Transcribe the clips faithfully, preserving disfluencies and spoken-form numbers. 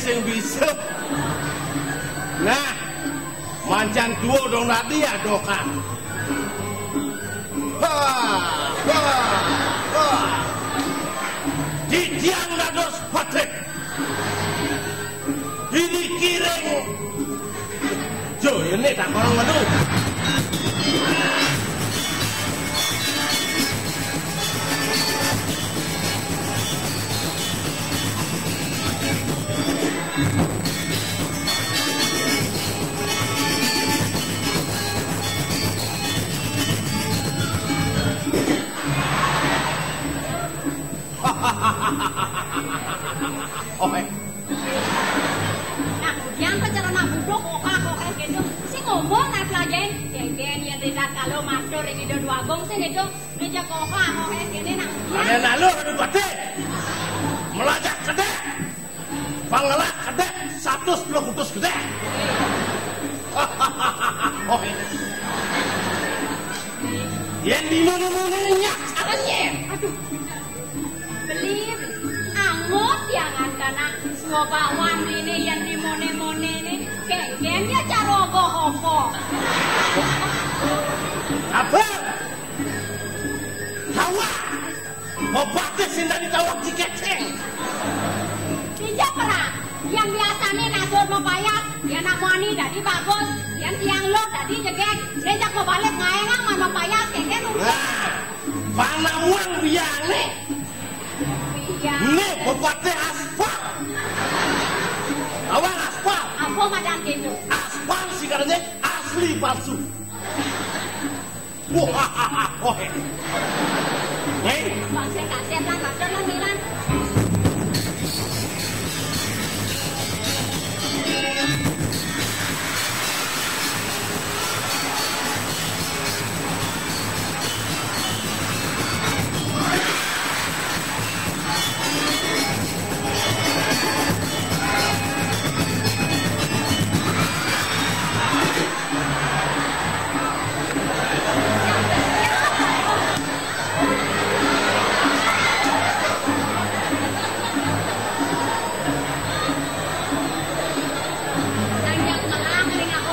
Sing bisa. Nah, mancan tua dong tadi ya dokan. Ha, ha, ha. Titiang dados patih. Ini kiring. Jo, ini tak orang menu. Oke. Nah, kemudian pacaran nak budok, kokak, kokak gitu. Si ngomong nak pelajain, geng-geng yang tidak kalau matur yang hidup dua gong sih gitu. Meja kokak, kokak gini nak. Ada lalu, ada batik. Melajak kedek. Pangelak kedek, satu sepuluh kutus kedek. Oke. Yang di mana-mana nyak, caranya. Aduh. Beli, angut yang angkana. Semua bakwan ini yang dimone-mone ini. Geng-geng ya carogo hopo. Apa? Hawa. Obatnya sing tadi tawak cikeceng. Iya, perang. Yang biasanya nasur mapayas, yang nak muani tadi bagus, yang tiang lo tadi jegek, dia jak mau balik ngaengang mau mapayas, kengke nurut. Nah, panamuang biang nih. Iya. Nih, obatnya aspal. Awal aspal. Apa madang gitu? Aspal sih katanya asli palsu. Wah, wah. Hei. Bangsa kaset lah, kaset lah, Milan.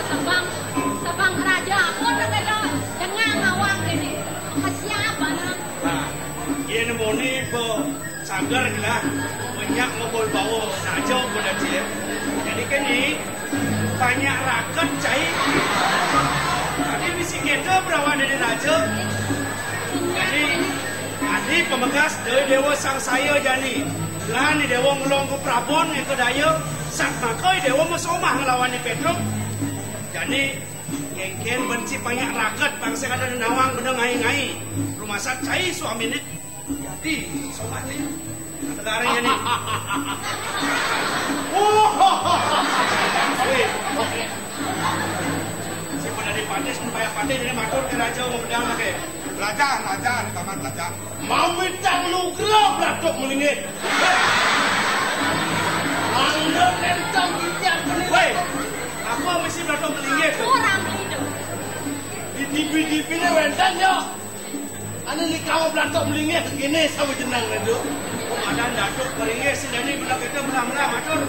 Tebang, tebang raja, apa nak kena dengar awak ini? Kesiapa nak? Nah, ini moni pe Sagar gelah, banyak ngobol bawa raja pada dia. Jadi kini banyak raket cai. Tadi bisi kita berawa dari raja. Jadi, adi pemegas dari Dewa Sang Saya jani. Lah ni Dewa ngelong ke Prabon, ke Daya. Sat makai Dewa mesomah ngelawan ni Petruk. Jadi, kengken benci banyak raket bangsa ada nawang benda ngai-ngai. Rumah sat cai suami ni. Jadi, sobat ni. Negara ni. Oh. Weh. Siapa dari Patis, payah Patis, jadi matur ke raja, mau pedang lagi. Belajar, belajar, tamat belajar. Mau minta nugra belatuk melingit. Anda nentang ikan pening. Weh, apa mesti belatuk melingit tu? Orang itu. Di T V-T V ni wenten, yo. Ane ni kawa belatuk melingis kene sama jenang ne tu. Komandan Datuk Meringis sing jani benda kita melah-melah matur.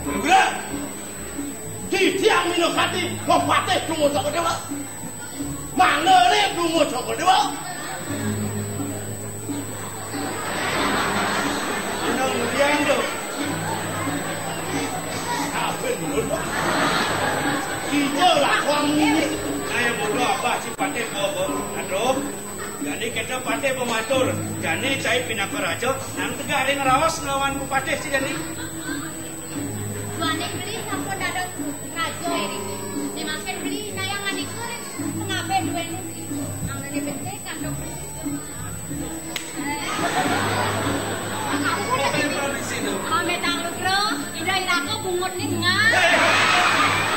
Nugra. Di tiang minum hati, mau patih dungo saka dewa. Mana ni dungo saka dewa? Ana ngudian tu. Apa dulu? Kita lah kamu ni. Saya bodoh apa si patih bobo. Aduh. Jadi kita patih pematur. Jadi cai pinaka raja, nang tegak ring raos ngelawan patih si jani. Tuan Negeri sampun dados raja ring. Semakin beli nayang adik kuring pengabe dua negeri. Ang nene bete kandung. Pamit ang lugro, ida ira ko bungut ni nga.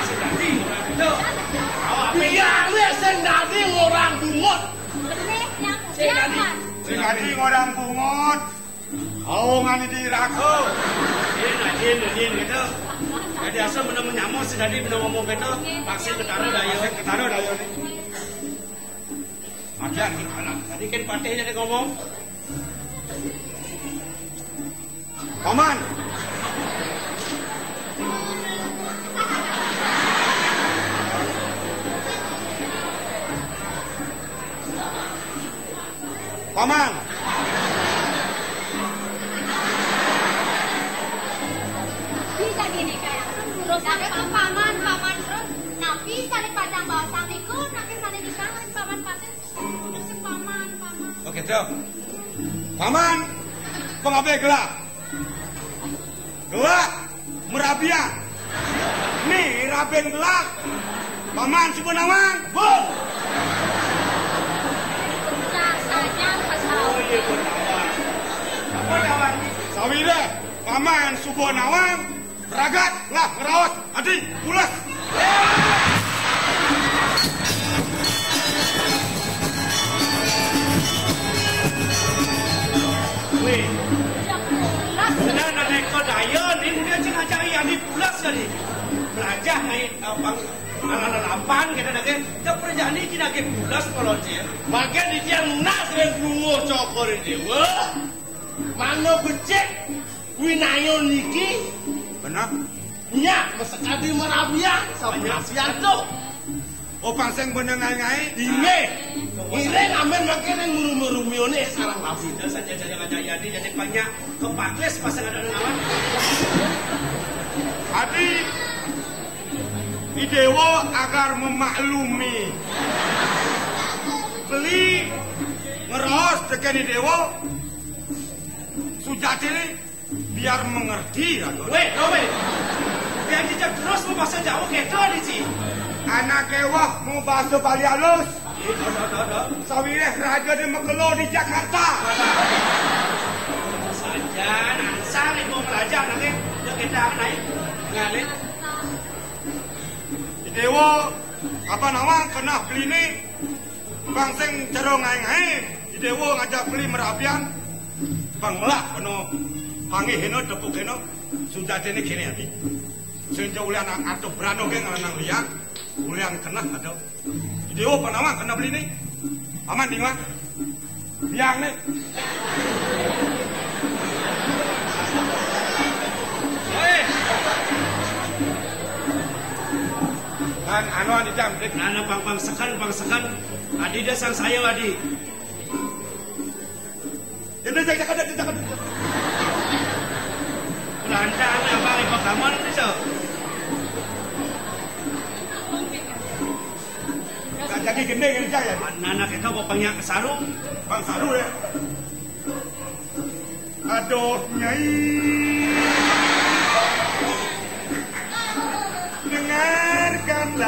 Sing dadi orang itu. Biar dia sing dadi orang bungut. Benih yang Sing dadi. Sing dadi orang bungut. Aung ani dirako. Yen, yen, yen gitu. Jadi asal benda menyamo sing dadi benda ngomong gitu. Vaksin ketara daya. Vaksin ketara daya ni. Ajan anak. Tadi kan patih jadi ngomong. Paman. Paman. Bisa gini kayak terus sampai paman, paman terus. Nah, bisa nih pacang bahasa niku, nanti sana di sana paman paten. Terus paman, paman. Oke, Cok. Paman, pengabé gelah. Gelah merabian. Nih, rabén gelah. Paman suba nawang. Bung. Dasarnya pas Oh, iya, bener. Apa nawang? Sawiré paman suba nawang, ragat lah ngeraos. Adi, pules. Wéh, bener anak kau daya, nih, dia cing ajak yang dipulas kali. Belajar naik abang, anak lapan, kita lagi, kita perjani, kita lagi pulas kalau dia. Maka di dia lunas dengan bungo cokor ini. Wah, mana becik, winayo niki. Benar. Nya, masekadi merabian, sampasian tuh. Oh, pang sing bener ngaé-ngaé? Inggih. Ngiring amén mangké ning muru-muru mione sareng rabi. Saja jadi ngajak Yadi jadi banyak kepaklis pas ada lawan. Adi, I Déwa agar memaklumi. Beli ngeraos tekén I Déwa. Sujati ini Biar mengerti, Raden. Wéh, lho, wéh. Biar dijak terus mau bahasa jauh gitu, Adi Ci. Anak kéwah mau bahasa Bali halus. Iya, ada, ada, ada. Sawiréh raja di Mekelo di Jakarta. Sajan, asal ibu meraja nanti, ya kita naik. Ngalih. Déwa, apa nama kena beli ini? Bang sing cara ngaé-ngaé, I Déwa ngajak beli merabian. Bang melah kena panggih hena, tepuk hena. Sudah dene kene ati. Sing jauh ulian atuh brano ke ngalanang liang. Ulian kena ada. I Déwa panawang kena beli ni. Aman ding, Bang. Biang ni. Kan anu adi jam, Dik. Nana pang, pang sekan, pang sekan. Adi dia sang saya, Adi. Ini jangan, jangan, jangan, jangan. Lancar ni abang, ibu kamu ni, so. Jadi gending ini, ya. Nana kita bawa banyak sarung. Bang sarung, ya. Aduh, Nyai, dengarkanlah,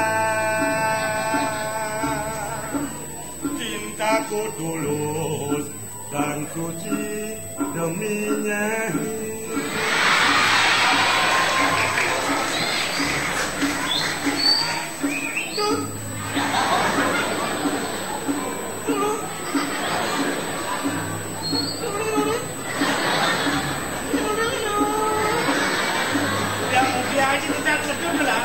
cintaku tulus dan suci demi Nyai. Yang muda aja kita sedut lah.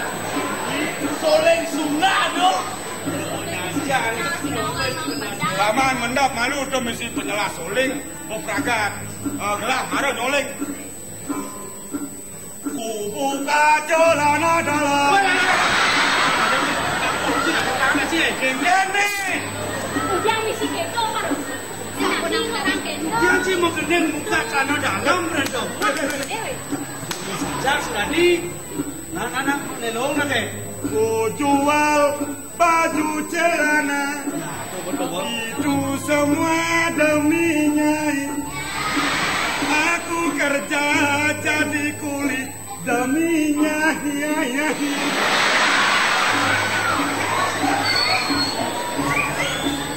Soleng sunah dong. Paman mendap malu tu mesti penjelas soleng, mau pragat. Eh, gelah, mara nyoleng. Ku buka celana dalam. Ini. Ujang misi keto, Pak. Kenapa orang keto? Dia sih mau gendeng buka celana dalam, Brando. Eh, weh. Sejak tadi, anak-anak nelong, nak, eh. Ku jual baju celana. Nah, betul, betul. Itu semua demi Nyai. Aku kerja jadi kuli demi Nyai, ya, ya.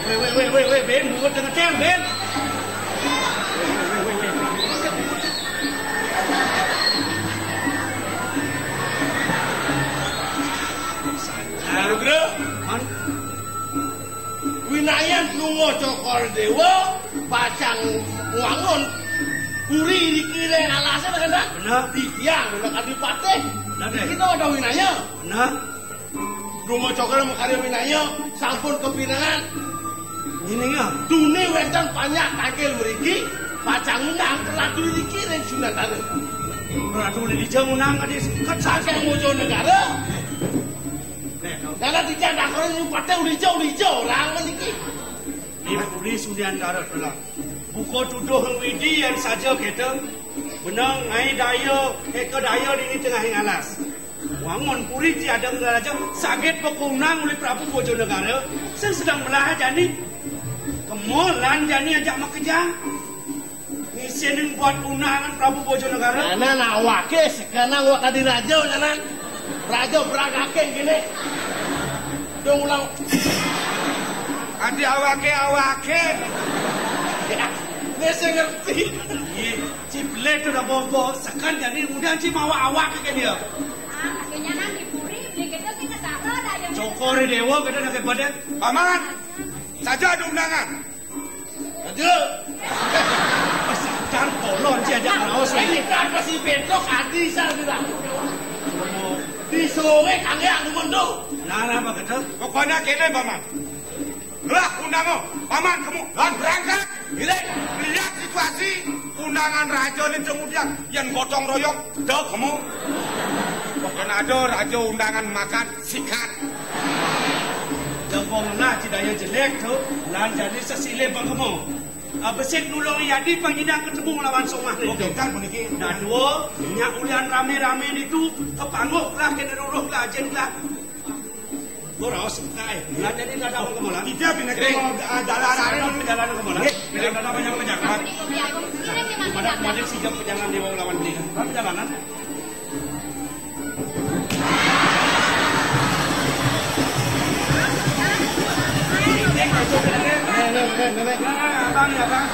Weh, weh, weh, weh, weh, Ben, buat dengan cem, Ben. Anugrah. Man. Winayan lunga Cokor Dewa, pacang wangun. Puri iki ning alase, kan, Pak? Bener. Iki ya, bener, Adipatih. Bener, Dek. Kita ada winaya. Bener. Lunga Cokor makarya winaya, sampun kepinangan. Ini ya. Dune wénten panjak tangkil mriki, Pacang ngundang Ratu niki ring Sunagara. Ratu Lelija ngundang adi saking Bojonegara. Nek, dalam tiga dakron nyumpatnya ulija-ulija orang niki. Di Puri Sudiantara telah. Buka tuduh Widi yang saja kita. Benang ai daya, eka daya dini tengah ing alas. Wangun puri ti ada raja saged pakunang olih Prabu Bojonegara, sing sedang melah jani. Kemolan jani ajak makejang. Ngisinin buat undangan Prabu Bojonegara. Anan awake sekarang awak tadi raja, anan. Raja beragaking gini. Dong ulang. Adi awake, awake. Ya, ini saya ngerti. Iya, Ciplet udah bobo, sekan jadi kemudian Ci mawa awak ke dia. Ah, kayaknya nanti puri beli gedung kita taruh dah yang Cokor dewa kita nak kepada. Paman, saja ada undangan. Aduh. Pesakan kolon sih aja ngeraos ini. Ini kan masih bentuk hati saya bilang. Di sore kangge anu mendo. Nah, nah, apa kata? Pokoknya kene, Paman. Lah, undangan, Paman, kamu, lan berangkat. Ini, lihat situasi, undangan raja ini kemudian, yang gotong royong, dah kamu. Pokoknya ada raja undangan makan, sikat. Jempol lah, ci daya jelek tu, lan jadi sesilih bang kamu. Ah, besik nulung yadi pangidang ketemu lawan somah ni. Oke, kan puniki. Nah, dua, nyak ulian rame-rame nitu, kepangguh lah, kena ruruh lah, ajen lah. Gua raos, kae. Lah, jadi lah, dalam kemolan. Tidak, bina ke, ah, dalam. Saya mau perjalanan kemolan. Nggih. Bila ada banyak pejalan. Pada kemarin si jam perjalanan dewa lawan dia. Apa perjalanan? Nek, nek, nek, nek. Nah, abang, ya, Bang.